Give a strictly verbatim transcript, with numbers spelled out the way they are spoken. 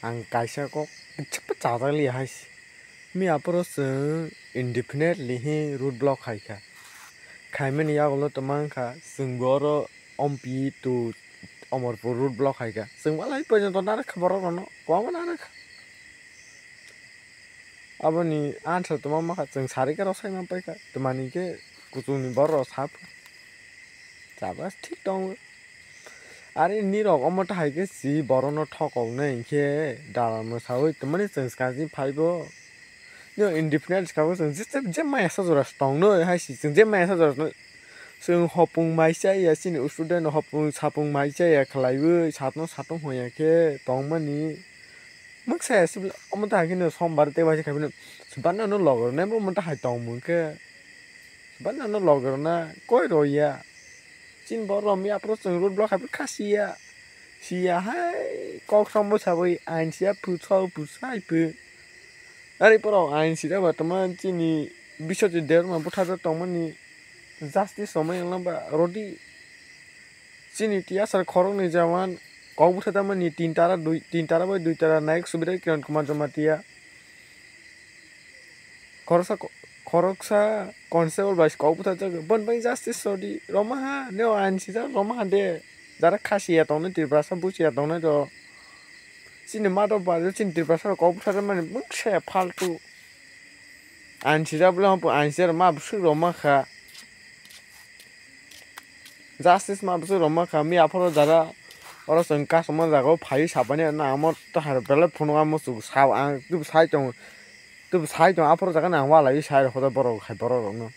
Ang kaisa kok chajak liya hai se. Miya phoro chwng indefinitely hi road block khai kha. Khaimani yagulo tongma wngkha chwng bo oro Ompi to Omorpur road block khai kha. Chwng walai porjonto narwk kha borok rokno, kwbangma narwk kha. Aboni answer tongma mankha chwng sari khe rw sai man paikha. Twmani khe kuchukni borok rok sa phuru. Chaba thik tongo. Are nirok omo tahai khe si borokno thokoknai hinkhe dalal mwsawi twmani chwng swkang simi phaibo. Nirok indefinite swkang chwng je, je, je maya sa jora se tongnai hai si chwng je maya sa jora se tongnai. Chwng hopung mai chaya chini student hopung sapung mai chaya khlaiwi satno satong hoya khe tongmani. Mwksa ya sibla omo tahai kheno sombar tei waisa khaibino. Swbano no logo rwnai bo omo tahai tongmung khe. Swbano no logo rwna koi roya. Chini borok romwi aphuru chwng road block hai phuru kha siya. Siya hai kok sombo sawi ain siya phu chau phu sai phu. Ari borok ain sida ba tongma chini Biswajit Debbarma bwtharjak tongmani justice romwi wngna ba rodi. Chini tiyasar khoroknwi jawan kok bwtharjakmani tin tara dui, tin tara bai dui tara Nayok Subedar Kiran Kumar Jamatia. Khoroksa ko-, khoroksa constable bai kok bwtharjak. Bon bai justice rodi. Roma ha, neo ain sijak roma ha de. Jara khasiya tongnai Tiprasa buchiya tongnai do. Chini madok bajo chini Tiprasa rok kok bwtharjakmani mungsa ya faltu. Ain sijak bwle hwn ain sijak ma bwswk roma kha. Justice ma bwswk roma kha, mi aphuru jara oro chwng customer jaga o phaiwi sabani na amo tahar belai phunuk amo chwng sa ang tubu sai tongo, tubu sai tongo aphuru jaga nang walaiwi sai rokho borok hai borok rokno.